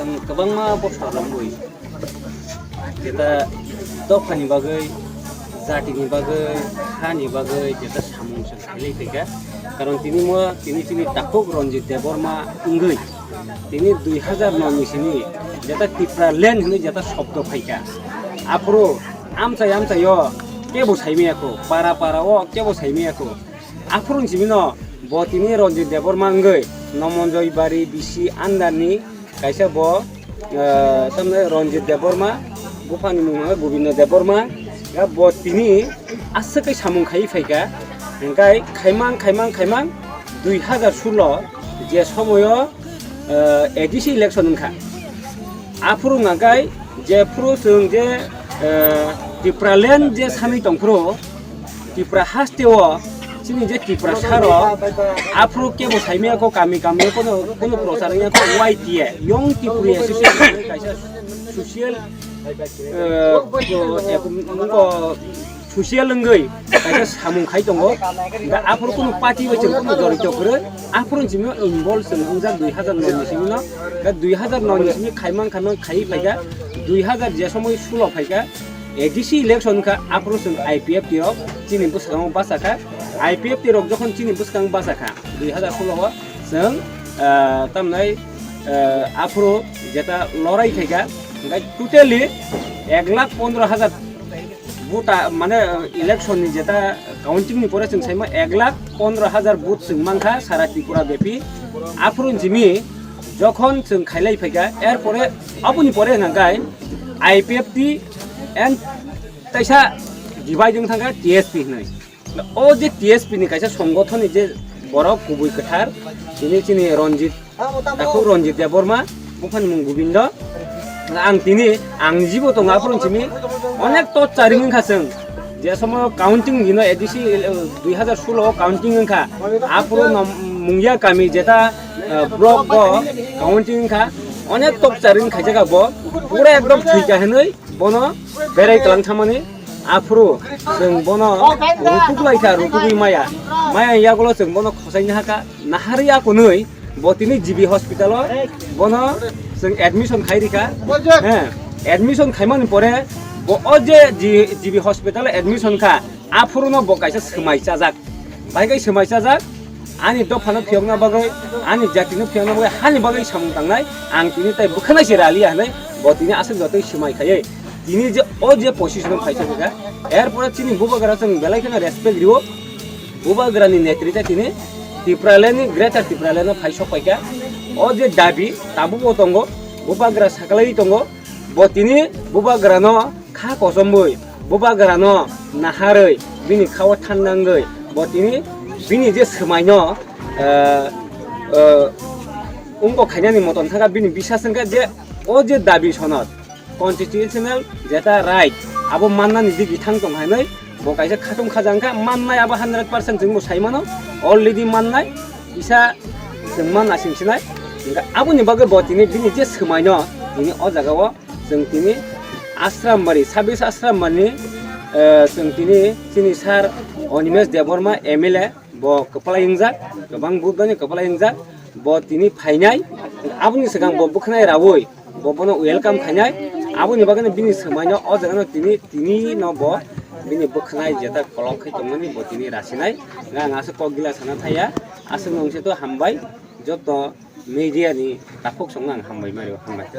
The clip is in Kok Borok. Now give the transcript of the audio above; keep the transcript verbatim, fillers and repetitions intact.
Kwbangma bosor romwi jeta dophani bagwi, jatini bagwi, hani bagwi jeta samung chwng khailai phaikha. Karon tini mo, tini chini takhuk Ranjit Debbarma wngwi tini dui hazar noi ni simi jeta Tipraland hinwi jeta shobdo phaikha. Aphuru amchai amchaio kebo saimaya kho, para para o kebo saimaya kho. Aphuru ni simi no bo tini Ranjit Debbarma wngwi Nomonjoy Bari B C under ni kaisa bo, eh, tamni Ranjit Debbarma, buphani mung hwnba Gobindo Debbarma, ya bo tini aswk khe samung khaiwi phaikha, hwnkhe khaimang, khaimang, khaimang dui hazar solo je somoyo, eh, A D C election wngkha. Aphuru hwnkhe jephuru chwng je, eh, Tipraland je sanwi tongphuru, Tipra haste o chini je Tiprasa rok aphuru kebo saimaya kho, kami kami o kono, kono prochar wngya kho, Y T A, Young Tripuri Association hinwi kaisa social, eh, ko, social wngwi kaisa samung khai tongo. Da aphuru kono party bai chwng kono jorito kwrwi, aphuru chini involve chwng wngjak dui hazar noi ni simi no. Da dui hazar noi ni simi khaimang khaimang khaiwi phaikha, dui hazar je somoi solo phaikha, A D C election kha, aphuru chwng I P F T rok chini bwskango bachakha. I P F T rok jokhon chini bwskango bachakha, dui hazar solo o chwng, ah, tamnai, ah, aphuru jeta lorai khaikha, hwnkhe totally ek lakh pondro hazar vote, ah, mane, ah, election ni jeta counting ni pore chwng saima ek lakh pondro hazar vote chwng mankha sara Tripura bepi. Aphuru jimi jokhon chwng khailai phaikha, er pore, aboni pore hwnkhe I P F T and taisa divide wng thangkha T S P hinwi. O je T S P ni kaisa songothon ni je borok kubui kwthar, tini chini Ranjit, takhuk Ranjit Debbarma, buphani mung Gobindo. Ang tini, ang jibo tongo aphuru simi onek to charing wngkha chwng. Je somoy counting dino A D C, eh, dui hazar solo o counting wngkha. Aphuru no mungya kami jeta, eh, block bo counting wngkha. Onek tok charing khaijak bo. Pura ekdom thwika hinwi bono berai kwlang thamani. Aphuru chwng bono rutuk lai kha, rutugwi maya. Maya yagulo chwng bono khosai nahaka, naharwi akunwi. Bo tini G B hospital o bono chwng admission khai rikha. He, admission khaimani pore bo o je G-, G B hospital o admission kha, aphuru no bo kaisa swmai chajak. Bai kai swmai chajak, ani dopha no phiyokna bagwi, ani jati no phiyokna bagwi, hani bagwi samung tangnai, ang tini tai bwkhanai se raliya hinwi bo tini aswk jotoi swmai khaiwi. Tini je o je position o phaisa kha, er pore chini bubagra chwng belai kheno respect riwo. Bubagrani netrite tini Tipraland ni, Greater Tipraland no phai sok paikha. O je dabi tabukbo tongo, bubagra saklaiwi tongo. Bo tini bubagrano kha kochomwi, bubagrano naharwi, bini khao thanna wngwi, bo tini bini je swmaino, eh, eh, wngkok khainani moton thangkha, bini bisas wngkha je o je dabi sonot, constitutional jeta right, abo mannani je bithang tong hinwi bo kaisa khatung khaja wngkha, mannai abo hundred percent chwngbo sai mano, already mannai, kisa chwng manna sing sinai. Hwnkhe aboni bagwi bo tini bini je swmaino tini o jagao chwng tini Ashrambari, sabis Ashrambari, eh, chwng tini chini sir Animesh Debbarma M L A, bo kwplai wngjak, kwbang budani kwplai wngjak, bo tini phainai, aboni swkang bo bwkhanai raui, bo bono welcome khainai, aboni bagwino bini swmaino o jagano tini, tini no bo bini bwkhanai jeta kolok khai tongmani bo tini rasinai, ang aswk kok gila sana thaya, aswk nungse to hambai, joto media ni takhuk songno ang hambai mario, hambai.